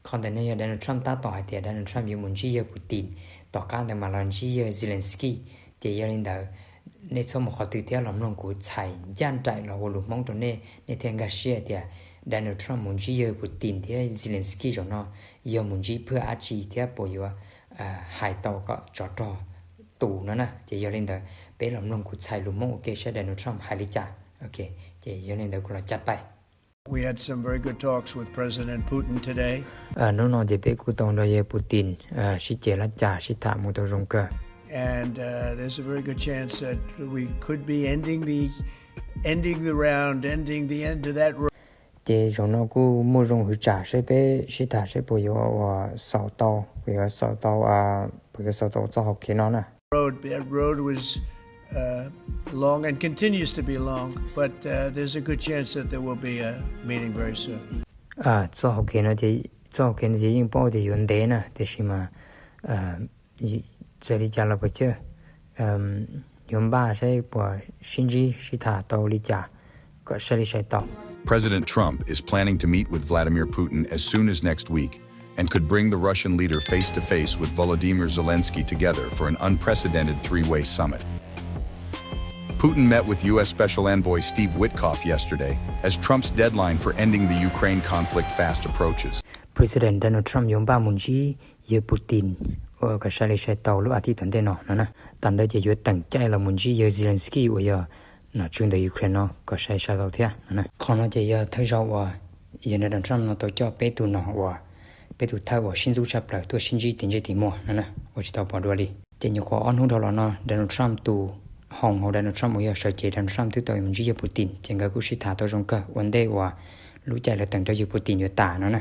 Qhov ntawm no yog Donald Trump tab tom hais tias Donald Trump yuav mus ntsib yawg Putin, tom qab ntawd mas los ntsib yawg Zelensky. Ces yog li ntawd, nej txhob mus qhov twg thiab los mloog kuv txhais ncaj nraim los ua lus Hmoob rau nej, nej thiaj nkag siab tias Donald Trump mus ntsib yawg Putin thiab Zelensky zaum no yog mus ntsib phwj dab tsi thiab puas yuav hais tau kom tsov rog tu no na. Ces yog li ntawd peb los mloog kuv txhais lus Hmoob ua ke saib Donald Trump hais li cas. Ok, ces yog li ntawd kuv los caj pais. We had some very good talks with President Putin today. Hnub no ces peb kuj tau nrog yawg Putin sib ceg laj cas sib tham mus tau zoo kawg. And uh, there's a very good chance that we could be ending the ending the round, ending the end of that road. Ces zaum no kuj muaj zoo hwv tsam seb peb sib tham seb puas yuav ua xaus tau, puas yuav xaus tau, puas yuav xaus tau txoj hau kev no na. Road, that road was uh, long and continues to be long, but uh, there's a good chance that there will be a meeting very soon. Txoj hau kev no, txoj hau kev no ces yeej paub tias yuav ntev na, tiam sis mas txawm li cas los puas cawj, yuav npaj saib puas sib ntsib sib tham tau li cas kom sai li sai tau. President Trump is planning to meet with Vladimir Putin as soon as next week and could bring the Russian leader face to face with Volodymyr Zelensky together for an unprecedented three-way summit. Putin met with U S Special Envoy Steve Witkoff yesterday as Trump's deadline for ending the Ukraine conflict fast approaches. President Donald Trump yuav npaj mus ntsib yawg Putin ua kom sai li sai tau lub as thiv tom ntej no no na. Thaum ntawd ces yuav teem caij los mus ntsib yawg Zelensky uas yog nom tswv ntawm Ukraine no kom sai sai tau thiab no na. Qhov no ces yog thawj zaug uas yawg Donald Trump no tau coj peb tug no uas peb tug thawj uas sib ntxub tshaj plaws tuaj sib ntsib tim ntsej tim muag no na, uas tsis tau pom dua li. Ces nyuam qhuav ob hnub dhau los no Donald Trump tus hoo hauv Donald Trump uas yog sawv cev Donald Trump twb tau mus ntsib yawg Putin, ces nkawd kuj sib tham tau zoo kawg ua ntej uas lub caij lawv teem rau yawg Putin yuav tas no na.